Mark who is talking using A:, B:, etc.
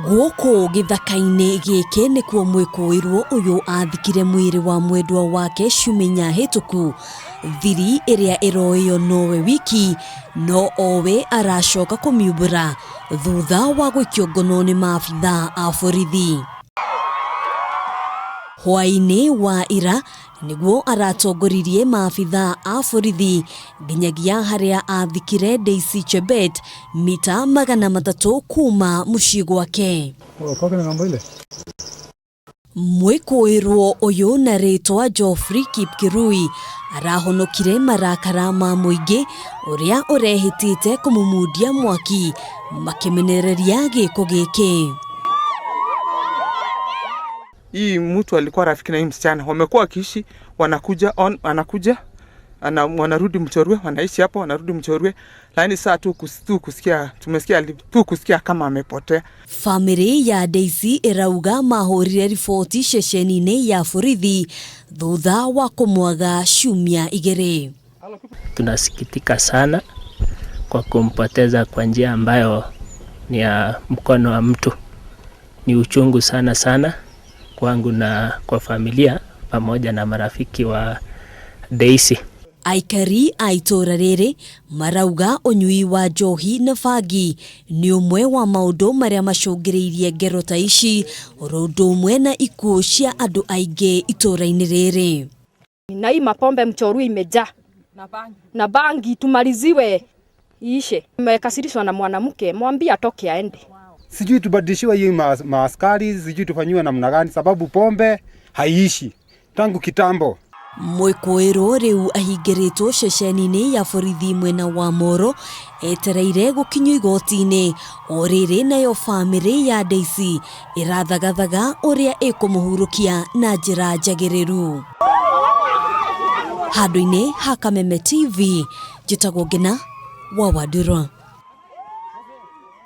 A: Gũkũ gĩthaka-inĩ gĩkĩ nĩkuo mwĩkũĩrwo ũyũ athikire mwĩrĩ wa mwendwa wake ciumia hĩtũku. Thiri ĩrĩa ĩroĩyo nowe wiki no owe aracoka kũmiumbũra thutha wa gũikio ngono nĩ maabithaa a borithi. Hwaĩ-inĩ wa ira nĩguo aratongoririe maabithaa a borithi nginyagia harĩa athikire Daisy Chebet mita 300 kuma mũciĩ gwake. Mwĩkũĩrwo ũyũ na rĩtwa Geoffrey Kipkirui arahonokire marakara ma mũingĩ ũrĩa ũrehĩtĩte kũmũmundia mwaki makĩmenereria gĩko gĩkĩ.
B: Hii mtu alikuwa rafiki na hii msichana, wamekuwa wakiishi, wanakuja on, wanakuja ana, wanarudi Mchorwe, wanaishi hapo, wanarudi Mchorwe, lakini saa tu, tu kusikia tumesikia tu kusikia kama amepotea.
A: Famĩlĩ ya Daisy ĩrauga mahũrire riboti ceceni-inĩ ya borithi thutha wa kũmwaga ciumia 2.
C: Tunasikitika sana kwa kumpoteza kwa njia ambayo ni ya mkono wa mtu. Ni uchungu sana sana kwangu na kwa familia pamoja na marafiki wa Daisy.
A: Aikari a itũũra rĩrĩ marauga ũnyui wa njohi na bangi nĩ ũmwe wa maũndũ marĩa macũngĩrĩirie ngero ta ici, oro ũndũ ũmwe na ikuũ cia andũ aingĩ itũũra-inĩ rĩrĩ.
D: Na hii mapombe Mchorue imejaa na bangi, tumaliziwe iishe. Nimekasirishwa na mwanamke, mwambie atoke aende.
E: Sijui tubadilishiwe hii maaskari, sijui tufanyiwe namna gani, sababu pombe haiishi tangu kitambo.
A: Mwĩkũĩrwo rĩu ahingĩrĩtwo ceceni-inĩ ya borithi mwena wa Moro etereire gũkinyio igoti-inĩ. O rĩrĩ nayo famĩlĩ ya Daisy ĩrathagathaga ũrĩa ĩkũmũhurũkia na njĩra njagĩrĩru. Handũ-inĩ ha Kameme TV, njĩtagwo Ngina wa Wandũrwa.